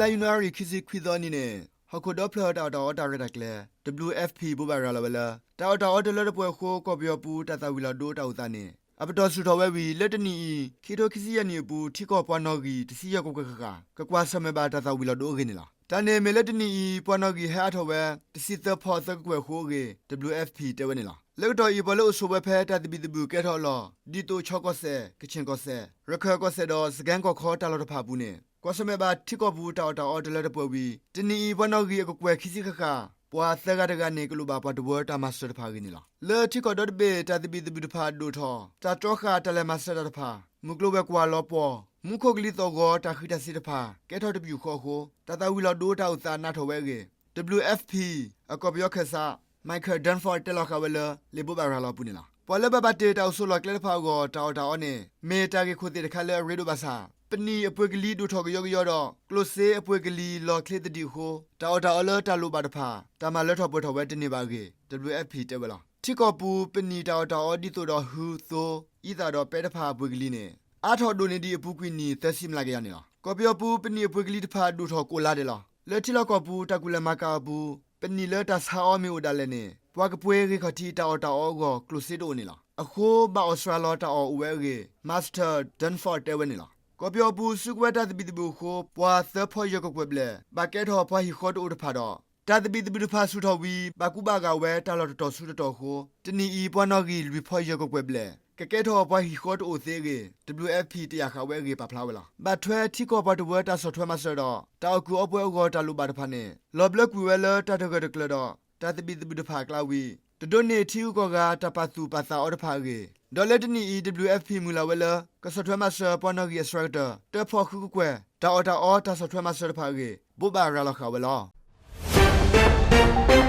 လါယနူၤအါရံၤ ခံဆံခွံသီအနံၤန့ၣ် ဟီၣ်ခိၣ်ဒီဖျၢၣ်တၢ်အီၣ်တၢ်အီတၢ်ရဲၣ်တၢ်ကျဲၤ WFP ဘိးဘၣ်ရၤလီၤဝဲလၢ တၢ်အီၣ်တၢ်အီတလၢတပှဲၤအဃိ ကီၢ်ပယီၤပူၤ တၢ်သၣ်ဝံၤလီၤဒိတၢ်အိၣ်သးန့ၣ် အပတီၢ်ဆူၣ်ထီၣ်ဝဲဝံၤ လၢတနံၣ်အံၤ ခံကထိခံဆံယဲၢ်နံၣ်အပူၤ ထံကီၢ်ပှၤနီၣ်ဂံၢ် တဆံယဲၢ်ကကွဲၢ်ဃၣ်ဃၣ် ကကွၢ်ဆၢၣ်မဲာ်ဘၣ်တၢ်သၣ်ဝံၤလီၤဒိအဂ့ၢ်န့ၣ်လီၤ. တၢ်န့ၣ်မ့ၢ်လၢတနံၣ်အံၤ ပှၤနီၣ်ဂံၢ်ဟဲအါထီၣ်ဝဲ တဆံသၢဖီသၢကကွဲၢ်အဃိအဂ့ၢ် WFP တဲဝဲန့ၣ်လီၤ. လၢကတီၢ်အံၤ ပှၤလၢအိၣ်ဆိးဝဲဖဲတၢ်သဘံၣ်သဘုၣ်ကဲထီၣ်အလီၢ် ဒ်သိးခၠီကီၢ်စဲၣ်, ကခၠ့ၣ်ကီၢ်စဲၣ်, ရခၢၣ်ကီၢ်စဲၣ်ဒီး စကဲၣ်ကီၢ်ခီတၢ်လီၢ်တဖၣ်အပူၤန့ၣ် ကွၢ်ဆၢၣ်မဲာ်ဘၣ်ထံကီၢ်ပူၤတၢ်အီၣ်တၢ်အီတလၢတပှဲၤဝံၤ တနံၣ်အံၤ ပှၤနီၣ်ဂံၢ်အကကွဲၢ်ခံဆံဃၣ်ဃၣ် ပှၤသၢဂၤတဂၤန့ၣ် ကလိၣ်ဘၣ်ပှၤတဝၢတၢ်မၤစၢၤတဖၣ်အဂ့ၢ်န့ၣ်လီၤ. လၢထံကီၢ်ဒီတဘ့ၣ် တၢ်သဘံၣ်သဘုၣ်တဖၣ်ဒိၣ်ထီၣ် တၢ်တြီဃာ်တၢ်လဲၤမၤစၢၤတၢ်တဖၣ် မုၢ်ကျိၤဝဲၤကွာ်လီၤပှီၢ် မူခိၣ်ကလံၤသီၣ်ဂီၤတၢ်ဃံးတၢ်စ့ၤတဖၣ် ကဲထီၣ်တပယူာ်ဃီအဃိ တၢ်သၣ်ဝံၤလီၤဒိတၢ်အိၣ်သးနးထီၣ်ဝဲအဂ့ၢ် WFP အကီၢ်ပယီၤခၢၣ်စး Michael Dunford တဲလီၤဃာ်ဝဲလၢ လံာ်ဘိးဘၣ်ရၤလီၤအပူၤန့ၣ်လီၤ. ပှၤလၢဘၣ်ပာ်တ့ၢ်တၢ်အိၣ်ဆိးလီၢ်ကျဲတဖၣ်အဂီၢ် တၢ်အီၣ်တၢ်အီန့ၣ် မ့ၢ်တၢ်ဂ့ၢ်ခိၣ်သ့ၣ်တခါလၢအရ့ဒိၣ်ဘၣ်ဆၣ် ပနံၣ်အပှ့ၤကလံၤဒိၣ်ထီၣ်ကယီကယီဒီး ကျိၣ်စ့အပှ့ၤကလံၤလီၢ်ချ့သဒံးအဃိ တၢ်အီၣ်တၢ်အီလၢတၢ်လိၣ်ဘၣ်တဖၣ် တၢ်မၤလၢထီၣ်ပှဲၤထီၣ်ဝဲတန့ၢ်ဘၣ်အဂ့ၢ် WFP တဲဝဲလီၤ. ထံကီၢ်ပူၤ ပနံၣ်တၢ်အီၣ်တၢ်အီဒ်သိးဒီး ဟု, သိ, အံသၣ်ဒီးပဲတဖၣ်အပှ့ၤကလံၤန့ၣ် အါထီၣ်ဒိၣ်န့ၢ်ဒံးအပူၤကွံာ်နံၣ်သၢဆံမျးကယၤန့ၣ်လီၤ. ကီၢ်ပယီၤပူၤ ပနံၣ်အပှ့ၤကလံၤတဖၣ်ဒိၣ်ထီၣ်ကိးလါဒဲးလီၤ. လၢထံလီၢ်ကီၢ်ပူၤ တၢ်ကူၣ်လဲၤမၤကၤအပူၤ ပနံၣ်လၢတၢ်ဆါအီၤမ့ၢ်အိၣ်ဒၣ်လဲာ်န့ၣ် ပှၤကပှ့ၤဂ့ၢ်ခီၣ်ထံးတၢ်အီၣ်တၢ်အီအဂီၢ် ကျိၣ်စ့တအိၣ်န့ၣ်လီၤ. အဃိ ဘၣ်အီၣ်စှၤလီၤတၢ်အီၣ်အိၣ်ဝဲအဂ့ၢ် Michael Dunford တဲဝဲန့ၣ်လီၤ. ကီၢ်ပယီၤပူၤ စုကဝဲၤတၢ်သဘံၣ်သဘုၣ်အဃိ ပှၤသၢဖီယဲၢ်ကကွဲၢ်ဘျဲၣ် ဘၣ်ကဲထီၣ်ပှၤဟံၣ်ဃီတအိၣ်တဖၣ်ဒီး တၢ်သဘံၣ်သဘုၣ်တဖၣ်ဆူၣ်ထီၣ်ဝံၤ ဘၣ်ကူဘၣ်ဂာ်ဝဲတၢ်လီၢ်တတီၤဆူတတီၤအဃိ တနံၣ်အံၤ ပှၤနီၣ်ဂံၢ်လွံၢ်ဖီယဲၢ်ကကွဲၢ်ဘျဲၣ် ကကဲထီၣ်ပှၤဟံၣ်ဃီတအိၣ်သ့အဂ့ၢ် WFP တယာ်ဃာ်ဝဲအဂ့ၢ်ပာ်ဖျါဝဲလီၤ. ဘၣ်ထွဲထံကီၢ်ပှၤတဝၢတၢ်ဆီၣ်ထွဲမၤစၢၤဒီး တၢ်အီၣ်ကုၢ်အီပှဲၤအဂီၢ်တၢ်လိၣ်ဘၣ်တဖၣ်န့ၣ် လီၤဘျၢကွံာ်ဝဲလၢတၢ်တဂၢၢ်တကျၢၤဒီး တၢ်သဘံၣ်သဘုၣ်တဖၣ်အကျါဝံၤ တဒိးန့ၢ်ထံဂုၤကီၢ်ဂၤတၢ်ပာ်သူၣ်ပာ်သးအီၤတဖၣ်အဂ့ၢ် ဒီးလၢတနံၣ်အံၤ WFP မုၢ်လၢ်ဝဲလၢ ကဆီၣ်ထွဲမၤစၢၤပှၤနီၣ်ဂံၢ်အစှၤကတၢၢ် တၢဖီဃုကကွဲၢ် တၢ်အီၣ်တၢ်အီတၢ်ဆီၣ်ထွဲမၤစၢၤတဖၣ်အဂ့ၢ် ဘိးဘၣ်ရၤလီၤဃာ်ဝဲလီၤ.